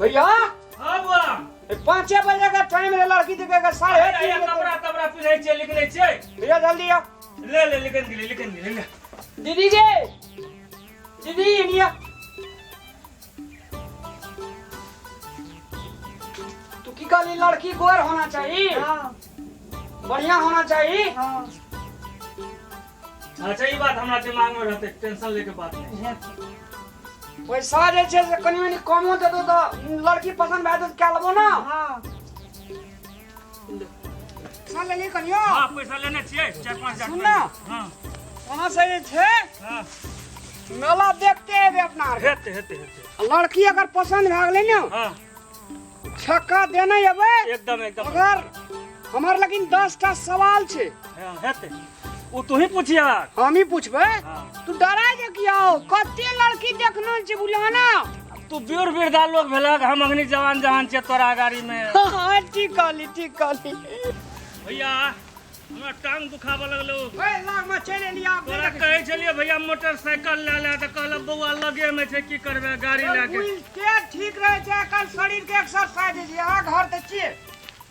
भैया। हाँ बुआ। 5 बजे का टाइम रे लड़की देखे का साढ़े अरे तीन कपड़ा तपड़ा पिन्है छियै निकलै छियै। भैया जल्दी आ। ले ले निकल गेलै निकल गेलै ले। दीदी गे दीदी एनिया तू की कहली लड़की गोर होना चाहिए। हाँ। बढ़िया होना चाहिए। हाँ। अच्छा ई बात हमरा दिमाग में रहते टेंशन लेके बात नहीं। पैसा जे छै से कनि मनि कमो देतो तऽ लड़की पसंद भए जेतौ तऽ कए लेबो ना। हाँ। पैसा लेली कनियो। हाँ पैसा लेने छियै 4-5 हजार। सुन ना। हाँ। ओना से जे छै हाँ। मेला देखते हेबे अपना आर। हेतै हेतै हेतै। लड़की अगर पसंद भए गेलै ने हाँ। छक्का देने एबै। एकदम एकदम। अगर हमर लेकिन 10 टा सवाल छै। हाँ, हेतै। ओ तू ही पूछिया। हम ही पूछबै। हाँ। तू डराय जे किया हो? कते लड़की देखनो छै बुझलो ना। तू बीर बिरदा लोग भेलक हम अग्नि जवान जहान छियै तोरा गाड़ी में। हाँ, ठीक कहली ठीक कहली। भैया हमरा टांग दुखाबऽ लगलो। ओए लाग में चलि एलियै आब। तोरा कहै छलियै भैया मोटरसाइकिल लए ले तऽ कहलक बौआ लगे में छै की करबै गाड़ी लए के। के ठीक रहै छै आइकाल्हि शरीर के एक्सरसाइज होइ छै। अहाँ घर तऽ छियै।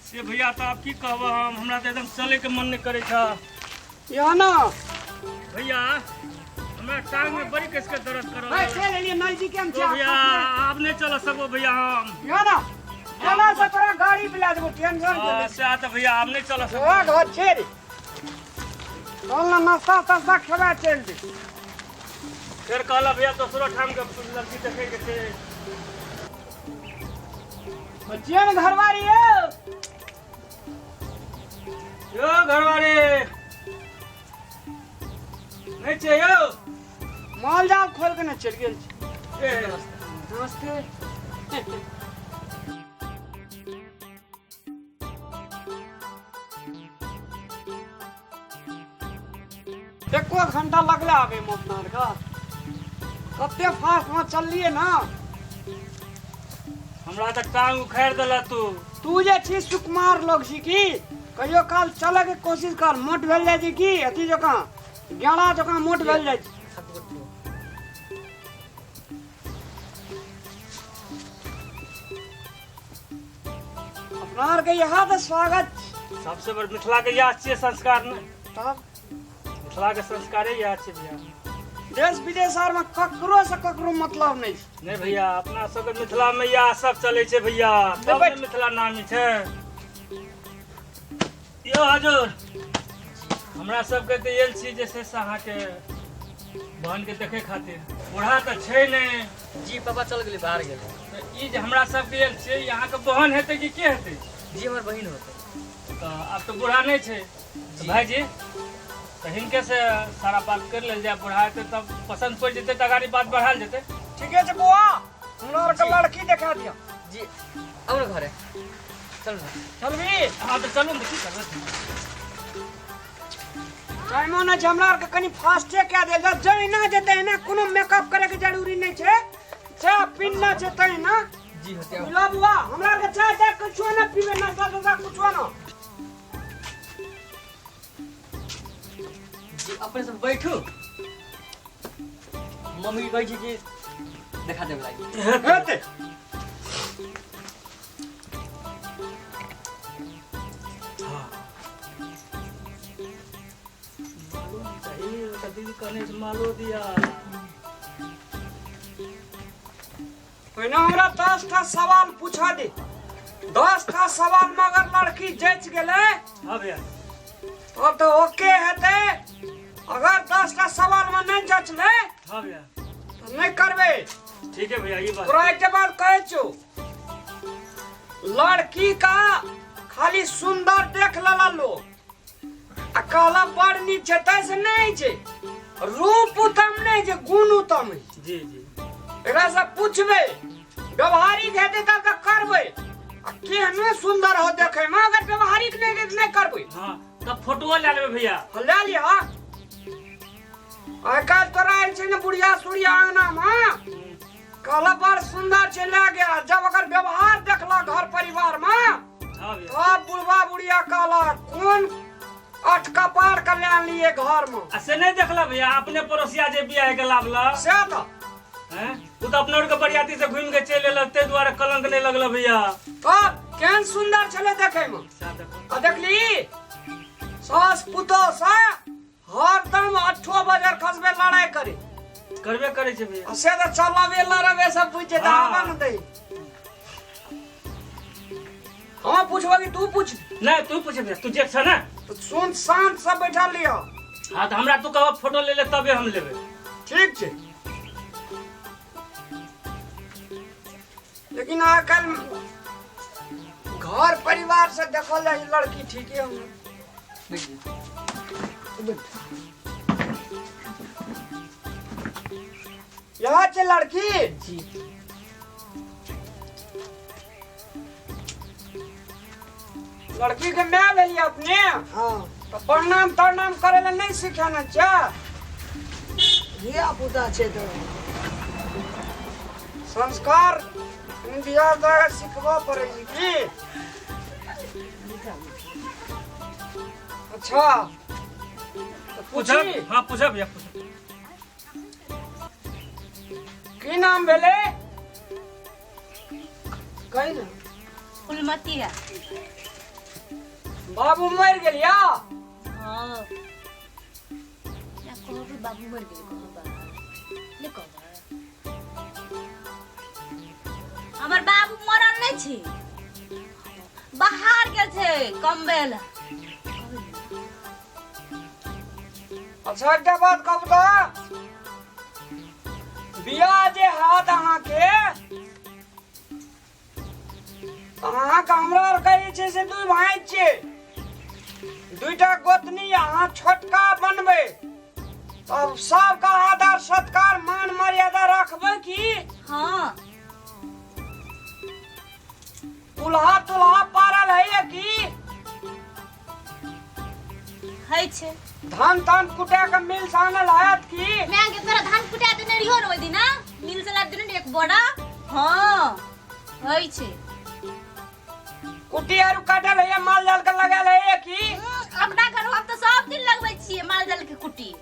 से भैया तऽ आब की कहबऽ हम हमरा तऽ एकदम चले के मन नहि करै छ। यहाँ ना। भैया हमरा टांग में बड़ी कस के दर्द करऽ ओए चलि एलियै नजदीके में तो छै। भैया आब नहि चलऽ सकबो भैया हम। यहाँ ना। केना से तोरा गाड़ी पिला देबो टेंशन के हाँ, सएह तऽ भैया आब नहि चलऽ सकबो। तोरा घर छै रे। चल ना नाश्ता तास्ता खेबा चलि दे। फेर कहलक भैया दोसरो ठाम के लड़की देखै के छै। बच्चिया ने घरवारी यो। यो घरवारी नहि छै यौ। माल जाल खोल के ने चलि गेल छै। ए, नमस्ते। एको घंटा लगले आबे में अपना आरके। कते फास्ट में चललिए ना। हमरा तऽ टांग उखाड़ि देलक तू। तू जे छी सुकुमार लोग छी की कहियो काल चले के कोशिश कर मोट भेल जाइ छै की अथी जकाँ गेड़ा जकाँ मोट भेल जाइ छै। अपना आरके यहाँ तऽ स्वागत छै। सबसे बड़ मिथिला के इएह छियै संस्कार ने। तब मिथिला के संस्कारे इएह छै भैया। देश विदेश आर में ककरो से ककरो मतलब नहीं छै। नहीं भैया अपना सबके मिथिला में इएह सब चलै छै भैया तब ने मिथिला नामी छै। यौ हजूर हमरा सबके तऽ आयल छी जे छै से अहाँके बहन के देखे खातिर। बूढ़ा तऽ छै नहि। जी पापा चल गेलै बाहर गेलै। तऽ ई जे हमरा सबके आयल छियै ई अहाँके बहन हेतै कि के हेतै? जी हमर बहिन होतै। तऽ आब तऽ बूढ़ा नहि छै। तऽ भाईजी तऽ हिनके से सारा बात कर लेल जाय। बूढ़ा हेतै तब पसन्द पड़ि जेतै तऽ अगाड़ी बात बढ़ायल जेतै। ठीके छै बौआ हमरा आरके लड़की देखा दिअ। जी आउ ने घरे चलू ने। चलबी? हाँ तऽ चलू ने की करबै। टाइमो नहि छै हमरा आरके कनि फास्टे कए देल जाय। जहिना छै तहिना कोनो मेकअप करैके जरूरी नहि छै। चाह पीना छै तहिना। जी होतै आउ। बुझलऽ बौआ हमरा आरके चाय ताय कुछो नहि पीबै नाश्ता तास्ता कुछो नहि। जी अपने सब बैठू मम्मी कहै छै कि देखा देब लागि। हेतै। दीदी कहने छै मालो दिया। पहिने हमरा 10 टा सवाल पूछा दे। 10 टा सवाल में अगर लड़की जच गेलै हाँ भैया तब तऽ ओके हेतै। अगर 10 टा सवाल में नहीं जचलै हाँ भैया तऽ नहीं करबै। ठीक है भैया ये बात। तोरा एकटा बात कहै छौ लड़की का खाली सुंदर देख लेला लोग आ कहला बड़ नीक छै तै से नहीं छै। रूप उत्तम नहीं छै गुण उत्तम है। जी जी। एकरा से पूछबै व्यवहारिक हेतै तब तऽ करबै आ केहनो सुंदर हो देखे में अगर व्यवहारिक नहीं हेतै तऽ नहीं करबै। हाँ तब फोटो लए लेबै भैया। हाँ, लए लिअ। आइ काल्हि तोरा आयल छै ने बुढ़िया सुढ़िया अंगना में कहला बड़ सुंदर छै लए गेल। जब अगर व्यवहार देखला घर परिवार में हाँ भैया। तब बुढ़वा बुढ़िया कहला कोन अठ कपार के लए लिए घर में। आ से नहीं देखला भैया अपने पड़ोसिया जे बियाह के लाभला से तऽ हैं? तू तऽ अपना आरके बरियाती से घुमि के चलि एलह ताहि दुआरे कलंक नहि लगल भैया। तब केहन सुंदर छलै देखै मे। आ देखली सास पुतोह से हरदम 8 बजे खसबे लड़ाई करे। करबे करै छै भैया। आ से तऽ चलबे लड़बे सब बुझि जेतै। हाँ। आबऽ ने दै। हम पूछबो कि तू पूछ? नहि, तू पूछ भैया, तू जेठ छ ने। तऽ सुन, शांत से बैठल लिअ। हाँ, तऽ हमरा तू कहब फोटो ले ले तबे हम लेबै। ठीक छै, लेकिन आइ काल्हि घर परिवार से देखल जाइ लड़की ठीके हम। यहाँ छै लड़की जी। लड़की के my भेलियै अपने? हाँ। तऽ प्रणाम तरनाम करे लए नहीं सिखाना चा? धिया पुता छै तऽ संस्कार धिया पुता के सिखबऽ पड़ै छै की। अच्छा, तऽ पूछब। पूछी? हाँ, पूछब भैया, पूछब। की नाम भेलै? कही ने। फुलमती है। बाबू मरि गेल या? हाँ, या कहबे बाबू मर गेल कहबा ने कहबा? हमर बाबू मरल नहीं छी, बाहर गेल छै कमबै लए। अच्छा, एकटा बात कहू तऽ बियाह जे हैत अहाँके, अहाँके हमरा आर कहै छै से दू भाई छियै, दुईटा गोतनी, अहाँ छोटका बनबै तब सबके आदर सत्कार मान मर्यादा राखबै की? हाँ। कुल्हा तुल्हा पारल है की? है छै। धान तान कुटा के मिल से आनल हयत की? मैं के तोरा धान कुटा देने रहियो ने ओहि दिना, मिल से ला देने रहियो एक बोरा। हाँ, है छै। कुटी आर काटल है, माल जाल के लगाल है की? अपना घर हम तऽ सब दिन लगबै छियै माल जाल के कुटी।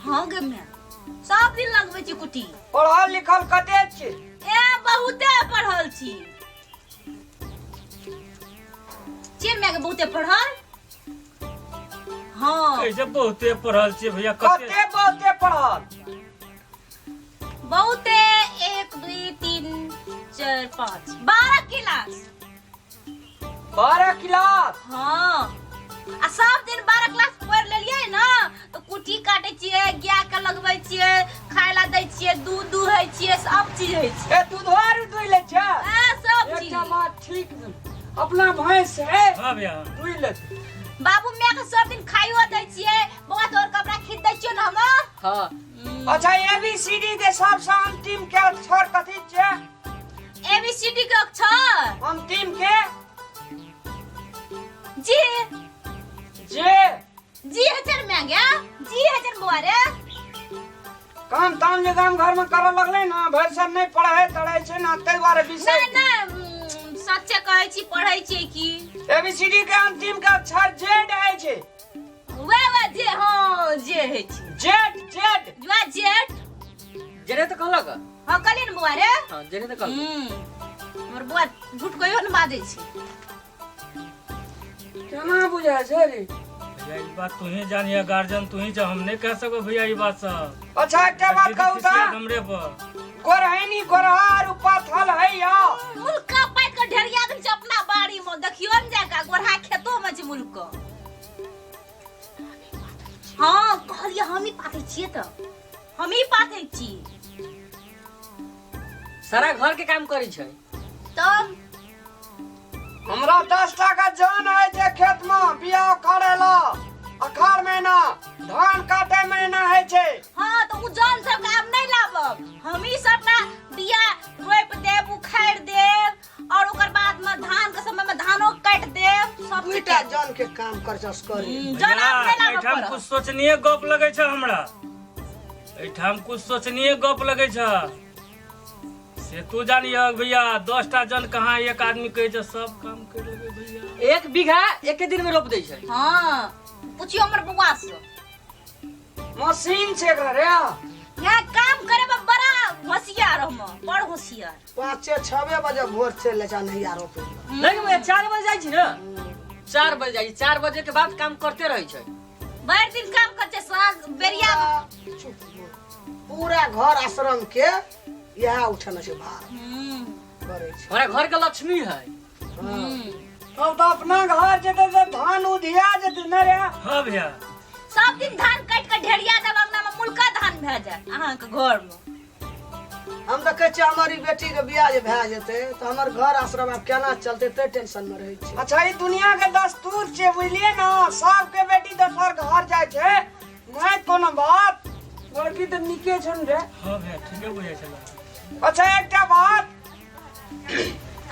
हाँ गे मैं सब दिन लगबै छियै कुटी। पढ़ल लिखल कते छी? ए, बहुते पढ़ल छी। छियै मैं के बहुते पढ़ल। हाँ। कहै छै बहुते पढ़ल छियै भैया। कते? कते बहुते पढ़ल? बहुते, 1 2 3 4 5 12 क्लास। 12 क्लास? हाँ, आ सब दिन 12 क्लास पढ़ लेलियै ने तऽ कुटी काटै छियै, गाय के लगबै छियै, खाय ला दै छियै, दूध दुहै छियै, सब चीज होइ छै। ए, दूध आर दुहि लै छै? आ, सब चीज। एकटा बात ठीक, अपना भैंस है? हाँ भैया। दुहि ले। बाबू my के सब दिन खाइयो दै छियै। बौआ, तोहर कपड़ा खींच दै छियौ ने हम? हाँ। अच्छा, ए बी सी डी के सबसँ अंतिम के अक्षर कथी छै? ए बी सी डी के अक्षर अंतिम के? जी। जे? जी हजर में गया, जी हजर बौआ रे। काम ताम जे गाम घर में करऽ लगलै ने, भरि सब नहि पढ़ै तढ़ै छै ने, ताहि दुआरे विषय। नहीं नहीं, सच्चे कहै छी, पढ़ै छियै की। ए बी सी डी के अंतिम के अक्षर जेड है छै। वे वे जे, हाँ, जे है छी। Z, Z. जुआ जेड। जेने तऽ कहलक। हाँ, कहलियै ने बौआ रे। हाँ, जेने तऽ कहलक। हमर बौआ झूठ कहियो ने बाजै छै। केना बुझाइ छै रे? भैया, ई बात तू ही जानिए, गार्जियन तू ही छ, हम नहीं कह सको भैया ई बात सब। अच्छा, एकटा बात कहू तऽ हमरे पर गोरहैनी गोरहा आर पाथल है या? मुल्का पाति के ढेरिया देने छै अपना बाड़ी में, देखियो ने जाके, गोरहा खेतो में छै मुल्क। हाँ, कहलियै हमही पाथै छियै तऽ हमही पाथै छी। सारा घर के काम करै छै। तब हमरा 10 टाका जन है छै खेत में, बिया उखाड़े ला अखाड़ महीना, धान काटे महीना है छै। हाँ, तो उ जन सब के आब नहीं लाबब, हमही सब ना बिया रोपि देब, उखाड़ि देब और ओकर बाद में धान के समय में धानो काटि देब, सब चीज। दुईटा जन के काम कर चस करे। जन आब नहीं लाबऽ एहिठाम पड़त। कुछ सोचनीय गप लगै छै हमरा, एहिठाम कुछ सोचनीय गप लगै छै, से तू जानिह भैया। 10टा जन कहाँ, एक आदमी कहै छै सब काम कर लेबै भैया। 1 बीघा एके दिन में रोप दै छै। हाँ, पुछियो हमर बौआ से। मशीन छै एकरा रे। यहाँ काम करे में बड़ा होशियार हम बड़ होशियार। 5 6 बजे भोर चलि जाइ नहिया रोपे। नहीं भैया 4 बजे जाइ छी ना, 4 बजे जाइ छी, 4 बजे के बाद काम करते रहै छै। भरि दिन काम कर छै साँझ बेरिया। चुप, पूरा घर आश्रम के इएह उठेने छै भार करै छै। हमरा घर के लक्ष्मी है। तब तऽ अपना घर जेतै तऽ धान उधिया जेतै ने रे। हाँ भैया। सब दिन धान काटि के ढेरिया देब अंगना में, मुलका धान भए जायत अहाँके घर में। हम तऽ कहै छियै हमर ई बेटी के बियाह जे भए जेतै तऽ हमर घर आश्रम आब केना चलतै ते टेंशन में रहै छी। अच्छा ई दुनिया के दस्तूर छै बुझलियै ने, सबके बेटी दोसर घर जाइ छै, नहि कोनो बात। लड़की तऽ नीके छन रे। हाँ भैया ठीके बुझै छल। अच्छा एकटा बात,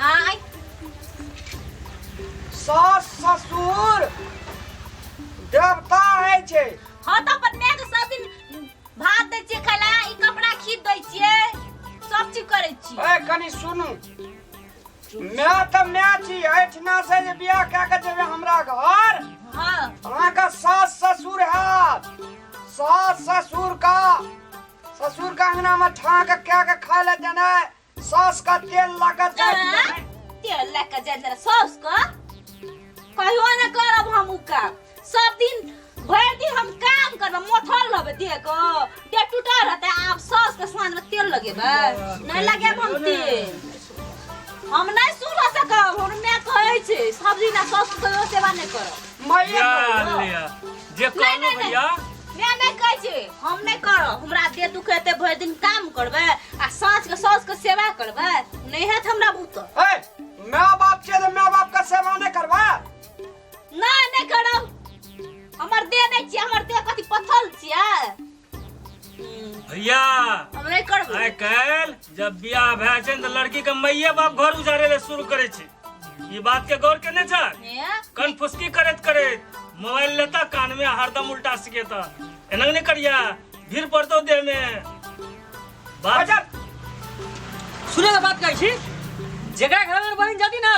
आय सास ससुर देवता होइ छै। हाँ तऽ अपन माय के सब दिन भात दै छियै खाय ला, ई कपड़ा खींच दै छियै, सब चीज करै छियै। ए कनी सुनू, माय तऽ माय छी, एहिठिना से जे बियाह कए के जेबै हमरा घर, हाँ अहाँके सास ससुर हैत, सास ससुर का ससुर का अंगना में ठाक कए के खाय लए देनाइ, सास का तेल लऽ के जाइत देनाइ। तेल लऽ के जाइत देनाइ सास का कहियो ने करब हम उ काम। सब दिन भरि दिन हम काम करबै, मोथल रहबै देह के, देह टूटल रहतै, आब सास के साँझ में तेल लगेबै, नहि लगेब हम तेल, हम नहि सुन सकब। हमर माय कहै छै सब दिन सास के कहियो सेवा नहि करब। माइए या करब। लिया जे नहीं, कहलहुँ नहीं, भैया। माय नहि कहै छै हम नहि करब, हमरा देह दुखेतै भरि दिन काम करबै आ साँझ के सास के सेवा करबै, नहि हेत हमरा बूत। ए माय बाप छै तऽ माय बाप के सेवा नहि करबै? नहि नहि करब, हमर देह नहि छियै, हमर देह कथी पत्थल छियै? भैया हम नहि करबै। आइ काल्हि जब बियाह भए छै ने तऽ लड़की के माइये बाप घर उजाड़े ले शुरू करै छै, ई बात के गौर केने छ? कनफुसकी करैत करैत मोबाइल लेता कान में हरदम उल्टा सिखेता, एना नहीं करिया भीड़ पड़तो देह में। बात अच्छा सुने के बात कहै छी, जेकरा घर में बहिन जाती ना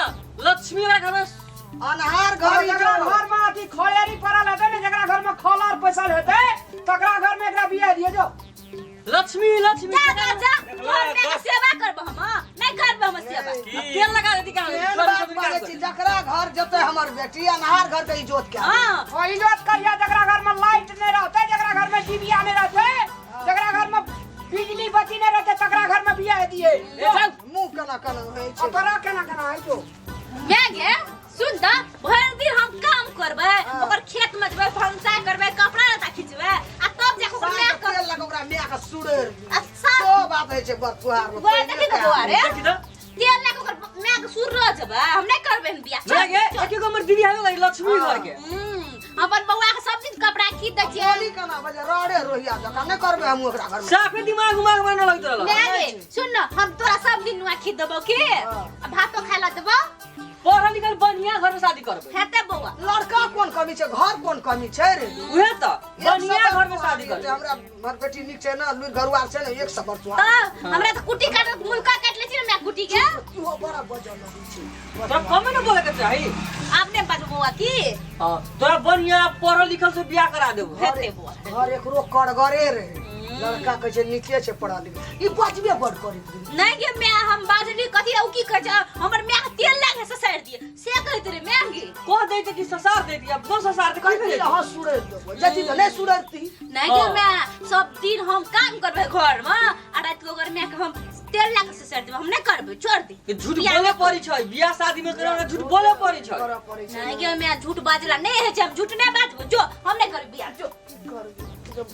लक्ष्मी ओकरा घर में अन्हार घर जकरा घर में अथी खड़ेरी पड़ल हेतै ने, जकरा घर में खलर पैसल हेतै तकरा घर में एकरा बियाह दिए जो। लक्ष्मी लक्ष्मी जा जा जा, तोहर माय के सेवा करब हम, नहि करब हम सेवा। तेल लगा देती कान में, एहन छोरी बात छोरी बाजै काम छी, जकरा घर जेतै हमर बेटी अन्हार घर के इजोत के। हाँ हाँ इजोत करिया, जकरा घर में लाइट नहीं रहतै, जकरा घर में डिबिया नहीं रहतै, जकरा घर में बिजली बत्ती नहीं रहतै तकरा घर में बियाह दिए। मुंह केना केना होइ छै। तोरा केना केना होइ छौ? माय गे सुन त, भरि दिन हम काम करबै, ओकर खेत में जेबै, भनसा करबै, कपड़ा लत्ता खिचबै आ तब जाके ओकर माय के तेल लगा ओकरा माय के सुड़ेर। आ सास सो बात होइ छै बरफुहार में। गोर देखी न बौआ रे, देखी त तेल लगा ओकर माय के सुर रह जेबै, हम नहि करबै हन बियाह। नहीं गे, एक एगो हमर दीदी है लक्ष्मी घर के। अपन बौआ के सब दिन कपड़ा खींच दै छियै। बोली केना बजे रड़े रोहिया जकाँ नहि करबै हम ओकरा घर में। साफे दिमाग उमाग में न लगत रहल। माय गे सुन न, हम तोरा सब दिन नुआ खींच देबौ के आ भातो खाय ला देबौ। पढ़ल लिखल बढ़िया घर में शादी करबै। हेतै बौआ। लड़का कोन कमी छै, घर कोन कमी छै रे? उहे त बढ़िया घर में शादी करबै। हमरा हमर बेटी नीक छै ना, लुरि घरुआर छै ने, एक सबर तुहार। त हमरा त कुटी काट मुलका काट ले छी ने माय कुटी के। इहो बड़ा बजल लगै छै। तोरा कमे न बोले के चाही। आब ने बाजू बौआ की? हां तोरा बढ़िया पढ़ल लिखल से बियाह करा देबो। हेतै बौआ। घर एकरो करगरे रहे, लड़का कहै छै नीके छै पढ़ल लिखल, ई बजबे बड़ करैत रहे। नहीं गे माय हम बाजली कथी उ की कहै छै, हमर माय के तेल लागे ससारि दिए से कहैत रे माय गे। कह दै छै कि ससार दे दिया, न ससार दे कहि दे। अहाँ सुड़ैर देबो, जति तऽ नहि सुड़ैरती। नहीं गे माय सब दिन हम काम करबै घर में आ रात के ओकर माय के हम तेल लागे ससारि देबै, हम नहीं करबै, छोड़ दे। कि झूठ बोले पड़ी छै, बियाह शादी में करे झूठ बोले पड़ी छै। करऽ पड़ै छै। नहीं गे माय झूठ बाजला नहीं है छै, हम झूठ नहीं बाजबो, जो हम नहीं करबै बियाह, जो। करबै जब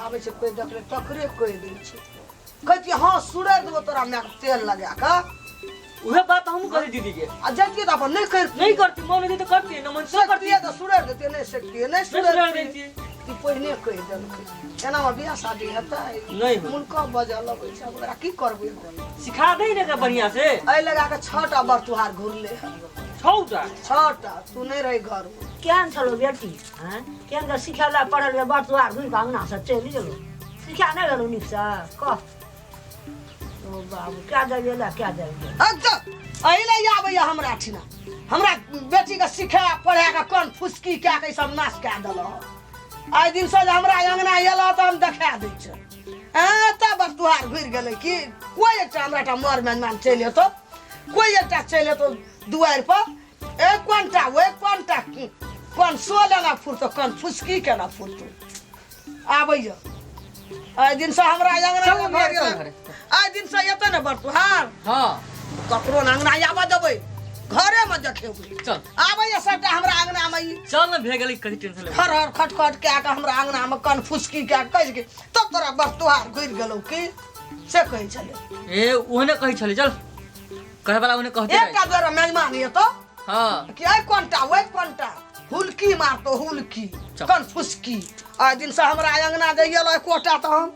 आबै छै कोइ देखले तकरे कहि दै छै, कहतियै हँ सुड़ैर देबो तोरा माय के तेल लगा कऽ। उहे बात हम कहली दीदी के। आ जैतियै तऽ अपन नहि करतियै। नहीं करती, मन होती तऽ करती, न मन से करती सकतियै तऽ सुड़ैर देतियै, नहि सकतियै नहि सुड़ैर सुड़ैर दैतियै। ई पहिने कहि देलकै एना मे बियाह शादी हेतै नहि होतै। हुनका बजऽ लगै छै, ओकरा की करबै हम? सिखा दे ने बढ़िया से। एहि लगा कऽ 6टा बरतुहार घुरले हन। 6टा? 6टा, तू नहि रही घर में। केहन छलो बेटी हैं, केहन के सिखेला पढ़ल बरतुहार घुरि कऽ अंगना से चलि गेलो, सिखा नहि गेलो नीकसँ? कह ओ बाबू क्या देबै ला क्या देबै। अच्छा एहि लए आबैया हमरा ठिना, हमरा बेटी के सिखा पढ़ा कऽ कोन फुसकी कए कऽ ई सब नाश कए देलक। आइ दिन से जे हमरा अंगना एलऽ तऽ हम देखा दै छियै। आ तब बरतुहार घुरि गेलै कि कोइ एकटा हमरा टा मर मेजमान चलि एतौ, कोइ एकटा चलि एतौ दुआरि पर, एक कोनटा ओहि कोनटा कोन सोल एना फुरतौ, कोन फुसकी केना फुरतौ। आबैया एहि दिनसँ हमरा अङ्गना चल घरे, चल घरे। एहि दिनसँ एतै ने बरतुहार। हाँ। ककरो ने अङ्गना आबऽ देबै, घरेमे देखेबै। चल। आबैया सबटा हमरा अङ्गनामे ई। चल ने, भे गेलै, कथी टेंशन लेबै। हर हर खट खट कए कऽ हमरा अङ्गनामे कन फुसकी कए कऽ कहै छै कि तब तोरा बरतुहार घुरि गेलौ की, से कहै छलै। ए ओहने कहै छलै, चल कहे वाला ओहने कहते एकटा द्वारा मेजमान एतौ। हाँ। कि एहि कोनटा ओहि कोनटा हुलकी मारतो, हुलकी चल। कन फुसकी। एहि दिनसँ हमरा अङ्गना जइए एकोटा तऽ हम